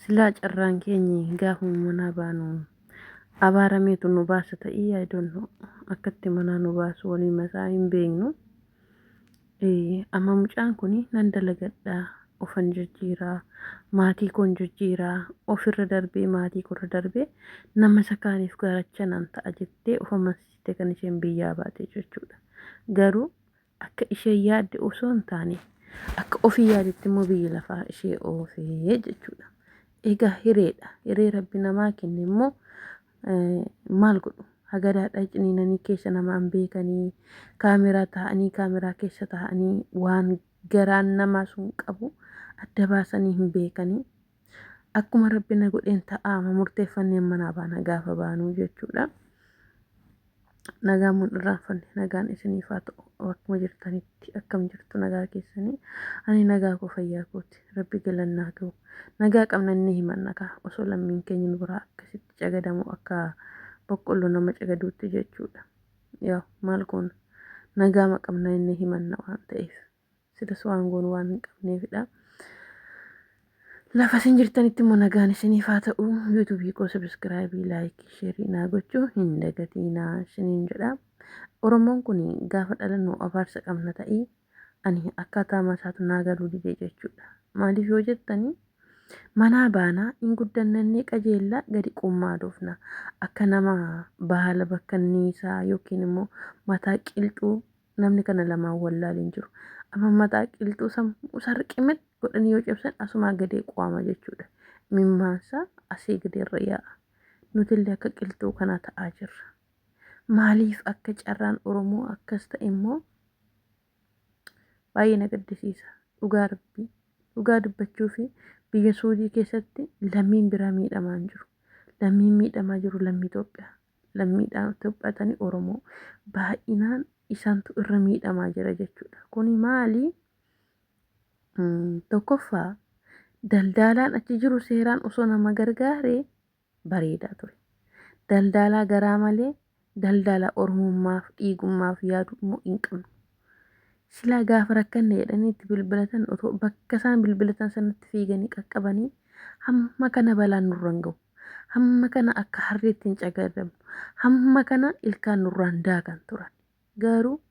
Silaa carraan keenyi gaafuma manaa baanu abaarameetu nu baasa ta'ii I don't know akkatti manaa nu baasu waliin masaa hin beeknu. Amma mucaan kun nan dalagadha ofan jijjiiraa maatii koon jijjiiraa ofirra darbee maatii koorra darbee nama isa kaaniif garacha nan ta'a jettee of amansiiste kan isheen biyyaa baate jechuudha. Garuu akka isheen yaadde osoo hin taane akka ofii yaadetti immoo biyyi lafaa ishee oofee jechuudha. Egaa hireedha. Hiree rabbi namaa kenne immoo maal godhu? Hagadaadha ciniinanii keessa namaan beekanii kaameraa taa'anii kaameraa keessa taa'anii waan garaan namaa sun qabu adda baasanii hin beekanii. Akkuma rabbi na godheen ta'aama murteeffanneen manaa baana gaafa baanuu jechuudha. Nagaan mun irraanfanne nagaan isiniif haa ta'u akkuma jirtanitti akkam jirtu nagaa keessanii ani nagaa koo fayyaa kooti rabbi galannaa ga'u nagaa qabna inni himanna kaa osoo lammiin keenya nu biraa akkasitti cagadamu akka boqqolloo nama cagaduutti jechuudha yaa maal goona nagaama qabna inni himanna waan ta'eef. Silas waan goonu waan hin qabneefidha. Lafa isin jirtanitti immoo nagaan isiniif haa ta'u. Yuutuubii koo sabiskiraayibii, laayikii, sheerii naa gochuu hin dagatiinaa isiniin jedha. Oromoon kun gaafa dhalannu abaarsa qabna ta'ii ani akkaataa masaatu naa galuu dide jechuudha. Maaliif yoo jettanii manaa baanaa hin guddannannee qajeellaa gadi qummaadofna. Akka nama baala bakkanniisaa yookiin immoo mataa qilxuu Namni kana lamaan wallaale hin jiru. Amma mataa qilxuu sammuu isaa riqimit godhanii yoo cabsan asumaa gadee qo'ama jechuudha. Mimmaansaa asii gadee irra yaa'a. Nutillee akka qilxuu kanaa ta'aa jirra. Maaliif akka carraan Oromoo akkas ta'e immoo baay'ee na gaddisiisa. Dhugaa rabbii. Dhugaa dubbachuu fi biyya Suudii keessatti lammiin biraa miidhamaa hin jiru. Lammiin miidhamaa jiru lammii Itoophiyaa. Lammiidhaan Itoophiyaa ta'anii Oromoo baay'inaan isaantu irra miidhamaa jira jechuudha. Kuni maali? Tokkoffaa daldaalaan achi jiru seeraan osoo nama gargaaree bareedaa ture. Daldaalaa garaa malee daldaalaa Oromummaaf dhiigummaaf yaadu immoo hin qabnu. Silaa gaafa rakkanne jedhanii itti bilbilatan otoo bakka isaan bilbilatan sanatti fiiganii qaqqabanii hamma kana balaan nurra hin ga'u. Hamma kana akka harreetti hin cagadamnu. Hamma kana ilkaan nurraan daakan turan. Garuu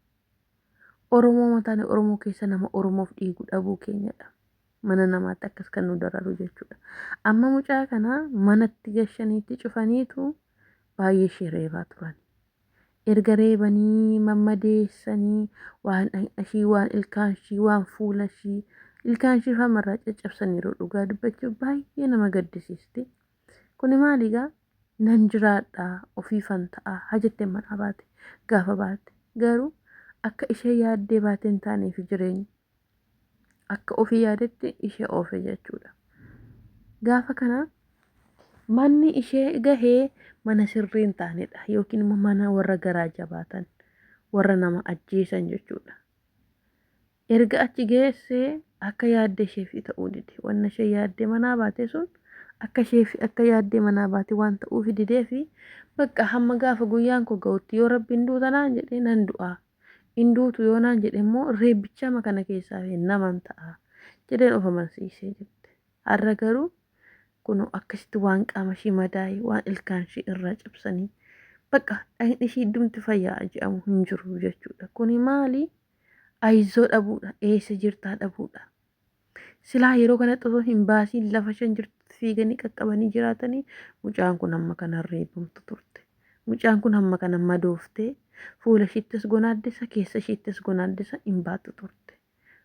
Oromoo mataan Oromoo keessa nama Oromoof dhiigu dhabuu keenyadha. Mana namaatti akkas kan nu dararu jechuudha. Amma mucaa kana manatti gashaniitti cufaniitu baay'ee ishee reebaa turan. Erga reebanii mammadeessanii waan dhaqna ishii, waan ilkaan ishii, waan fuula ishii, ilkaan ishii famarraa caccabsaniiru dhugaa dubbachuuf baay'ee nama gaddisiisti. Kuni maali egaa nan jiraadha ofiifan ta'a haa jettee manaa baate gaafa baate garuu akka ishee yaaddee baate hin taaneef jireenya. Akka ofii yaadetti ishee oofe jechuudha. Gaafa kana manni ishee gahee mana sirrii hin taanedha yookiin immoo mana warra garaa jabaatan warra nama ajjeesan jechuudha. Erga achi geessee akka yaadde isheef ta'uu dide. Wanna ishee yaaddee manaa baate sun akka isheef akka yaaddee manaa baate waan ta'uuf didee fi bakka hamma gaafa guyyaan koo ga'utti yoo rabbiin duuta naan jedhee nan du'a. In duutu yoo naan jedhe immoo reebbichama kana keessaa fi naman ta'a jedheen of amansiisee jette. Har'a garuu kunoo akkasitti waan qaama ishii madaa'e waan ilkaan ishii irraa cabsanii bakka dhagni ishii iddumti fayyaa jedhamu hin jiru jechuudha. Kuni maali? Ayizoo dhabuudha. Eessa jirtaa dhabuudha. Silaa yeroo kanatti osoo hin baasiin lafa isheen jirtutti fiiganii qaqqabanii jiraatanii mucaan kun hamma kana reebamtu turte. Mucaan kun hamma kana madooftee fuula ishiittis gonaaddisa keessa ishiittis gonaaddisa hin baattu turte.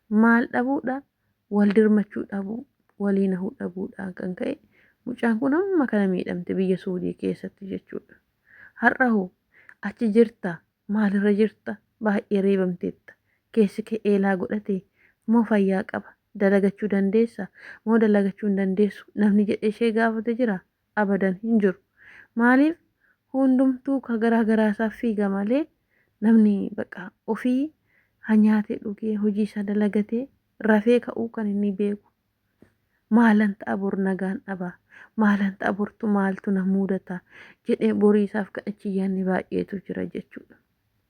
Maal dhabuudha? Wal dirmachuu dhabuu, walii nahuu dhabuudhaan kan ka'e mucaan kun hamma kana miidhamte biyya Suudii keessatti jechuudha. Har'a hoo achi jirta Maalirra jirta? Baay'ee reebamteetta. Keessi kee eelaa godhatee? Moo fayyaa qaba? Dalagachuu dandeessa? Moo dalagachuu hin dandeessu? Namni jedhee ishee gaafate jiraa? Abadan hin jiru. Maaliif? Hundumtuu ka garaa garaa isaa fiiga malee namni baqa ofii ha nyaatee dhugee hojii isaa dalagatee rafee ka'uu kan inni beeku. Maalan ta'a bor nagaan dhaba, maalan ta'a bortu maaltu na muudata jedhee borii isaaf kan achi yaadne baay'eetu jira jechuudha.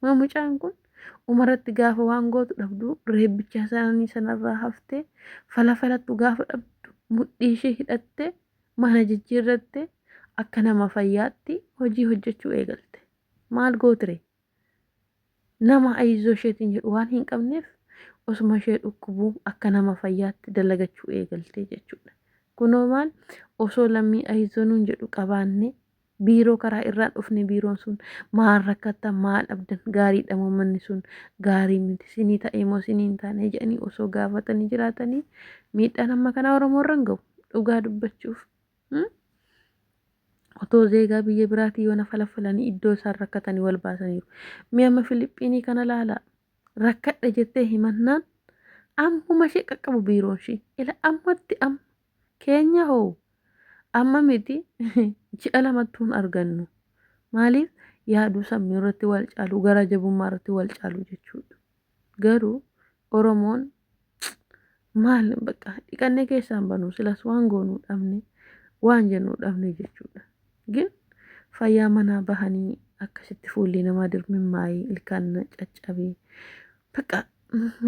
Maa mucaan kun umarratti gaafa waan gootu dhabdu reebbicha isaanii sanarraa haftee fala falattu gaafa dhabdu mudhii ishee hidhattee Mana jijjiirratte akka nama fayyaatti hojii hojjechuu eegalte. Maal gootire? Nama ayizoo isheetiin jedhu waan hin qabneef osuma ishee dhukkubuu akka nama fayyaatti dalagachuu eegalte jechuudha. Kunoo maal osoo lammii ayizoo nuun jedhu qabaanne biiroo karaa irraan dhufne biiroon sun maal rakkattan maal dhabdan gaariidha moo manni sun gaarii miti sinii ta'ee moo sinii hin taane jedhanii osoo gaafatanii jiraatanii miidhaan amma kanaa Oromoo irra hin gahu dhugaa dubbachuuf. Otoo zeegaa biyya biraatii yoona falafalanii iddoo isaan rakkatanii wal baasaniiru. Mee amma Filiippiinii kana laalaa rakkadhe jettee himannaan ammuma ishee qaqqabu biiroon ishee ila ammatti amma keenya hoo Amma miti ji'a lamattuu hin argannu. Maaliif yaaduu sammuu irratti wal caalu gara jabummaa irratti wal caalu jechuudha. Garuu Oromoon maal bakka dhiqannee keessaan banu silas waan goonuu dhabne waan jennu dhabne jechuudha. Gin fayyaa manaa bahanii akkasitti fuulli namaa dirmimmaayee ilkaan caccabee bakka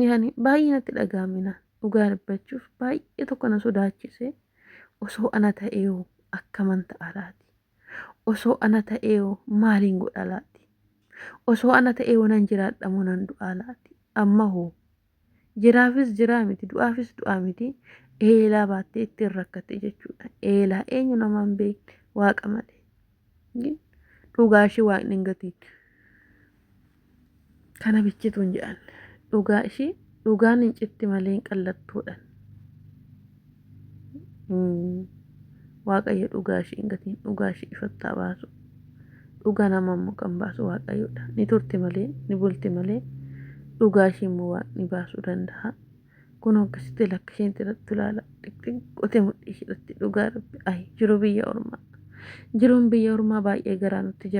yaani baay'ee natti dhaga'amina dhugaa dubbachuuf baay'ee tokko na sodaachise. Osoo ana ta'eehoo akkaman ta'a laati? Osoo ana ta'eehoo maaliin godha laati? Osoo ana ta'eehoo nan jiraadha moo nan du'aa laati? Amma hoo jiraafis jiraa miti du'aafis du'aa miti eelaa baattee ittiin rakkatte jechuudha. Eelaa eenyu nama hin beekne waaqa malee. Dhugaa ishee waaqni hin gatiin. Kana bichitu hin jedhan. Dhugaa ishii dhugaan hin citti malee hin qallattuudhan. Waaqayyo dhugaa ishii hin gatiin dhugaa ishii ifattaa baasu. Dhugaa nama immoo kan baasu waaqayyoodha. Ni turti malee ni bulti malee dhugaa ishii immoo waaqni baasuu danda'a. Kun akkasitti lakka isheen irratti ilaala. Xixiqqote mudhii ishee irratti dhugaa rabbi. Ayi jiru biyya ormaa. Jiruun biyya ormaa baay'ee garaa nutti jaba.